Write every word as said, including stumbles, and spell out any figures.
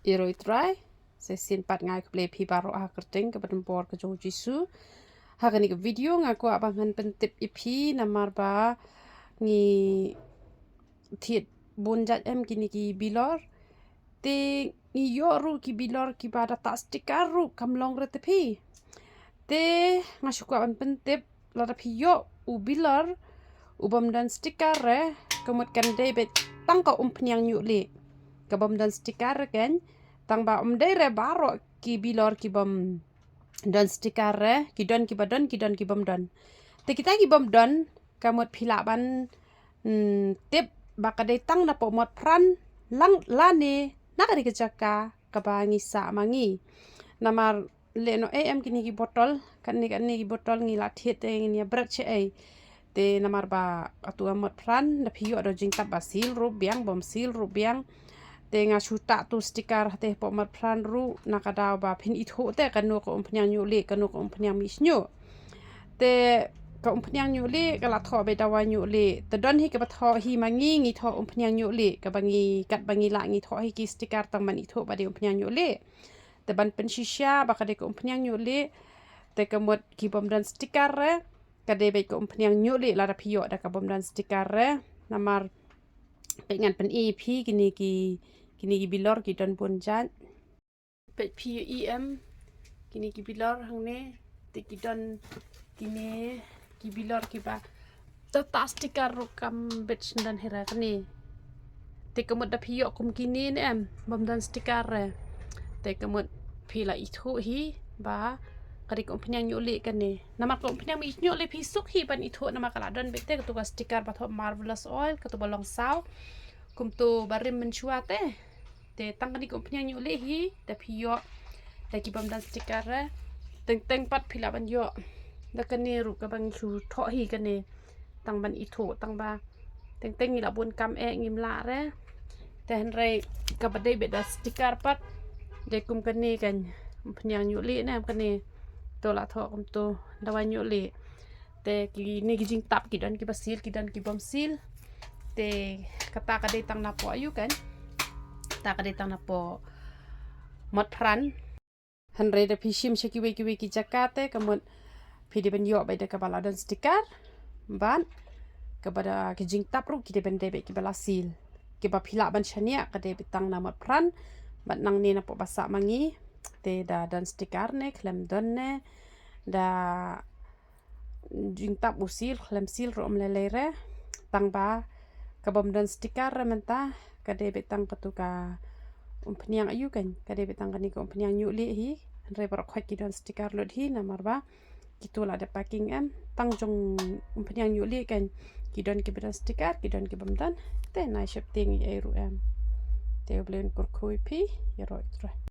Ïaroh Trai, sa shisien pat nga ai khublei ïa phi baroh ha ka kyrteng kaba donbor ka jong u Jisu. Ha kane ka video nga kwah ba ngan pyntip ïa phi namar ba ngi thied bun jait em kine ki bilor. Te ngi ïoh ruh ki bilor kiba da tah sticker ruh kam long re te phi. Te nga shu kwah ban pyntip, lada phi ïoh u bilor u bym don sticker re, ka mut kan dei beit tang ka umphniang ñiuhlieh ka bym don sticker re kein. Tang ba ym dei re baroh ki bilor ki bym don sticker re, ki don kiba don, ki don ki bym don. Te kita ki bym don, ka mut phi lah ban, hmm, tip ba ka dei tang napoh Motphran lang lane na kane ka jaka kaba ngi sah ma ngi. Namar lehnoh ei em kine ki botol, katne katne ki botol ngi la thied te ngin ïa bret shaei. Te namar ba atu ha Motphran, da phi ïoh da jingtap ba seal ruh biang, bym seal ruh biang. Te nga shu tah tu sticker te hapoh Motphran ruh, na ka daw ba phin ithuh te kano ka umphniang ñiuhlieh, kano ka umphniang mih shñiuh. Te ka umphniang ñiuhlieh ka la thoh beit dawai ñiuhlieh. Te don hi kaba thoh hi ma ngi, ngi thoh umphniang ñiuhlieh, kaba ngi, katba ngi lah ngi thoh hi ki sticker tang ban ithuh ba dei umphniang ñiuhlieh. Te ban pynshisha ba ka dei ka umphniang ñiuhlieh, te ka mut ki bym don sticker re, ka dei beit ka umphniang ñiuhlieh lada phi ïoh da ka bym don sticker re. Namar peit ngan pyni ïa phi kine ki, kine ki bilor ki don bun jait. Peit phi ïohi em kine ki bilor hangne, te ki don kine ki bilor kiba da tah sticker ruh kam bit shyndan hi re kane. Te ka mut da phi ïoh kum kine ne em bym don sticker re, te ka mut phi la ithuh hi ba ka dei ka umphniang ñiuhlieh kane. Namar ka umphniang mih shñiuh lei phi suk hi ban ithuh namar ka la don beit te katu ka sticker ba thoh Marvelous Oil, katu ba long saw, kumtu ba rim mynshuwa te. Te tang kane ka umphniang ñiuhlieh hi, da phi ïoh da ki bym don sticker re. Teng teng pat phi lah ban ïoh da kane ruh kaba ngi shu thoh hi kane, tang ban ithuh, tang ba teng teng ngi la bun kam eh ngim lah re. Te hynrei kaba dei beit da sticker pat, dei kum kane kan umphniang ñiuhlieh ne em kane. To la thoh kumtu dawai ñiuhlieh. Te kine ki jingtap ki don kiba seal, ki don ki bym seal. Te kata ka dei tang napoh aïu kan? Kata ka dei tang napoh Motphran. Hynrei da phi shim sha kiwei kiwei ki jaka te ka mut phi dei ban ïoh beit da kaba la don sticker. Bad kaba da ki jingtap ruh ki dei ban dei beit kiba la seal. Kiba phi lah ban shaniah ka dei beit tang na Motphran. Bad nangne napoh ba sah ma ngi te da don sticker ne khlem don ne, da jingtap u seal khlem seal ruh ym lei lei re. Tang ba ka bym don sticker re mynta ka dei beit tang katu ka umphniang aïu kan, ka dei beit tang kane ka umphniang ñiuhlieh hi. Hynrei baroh khoit ki don sticker lut hi namar ba kitu la dep packing em. Tang jong umphniang ñiuhlieh kan ki don kiba don sticker, ki don ki bym don. Te nai sheptieng ei ei ruh em. Te U Blei un kyrkhu ïa phi. Ïaroh Trai.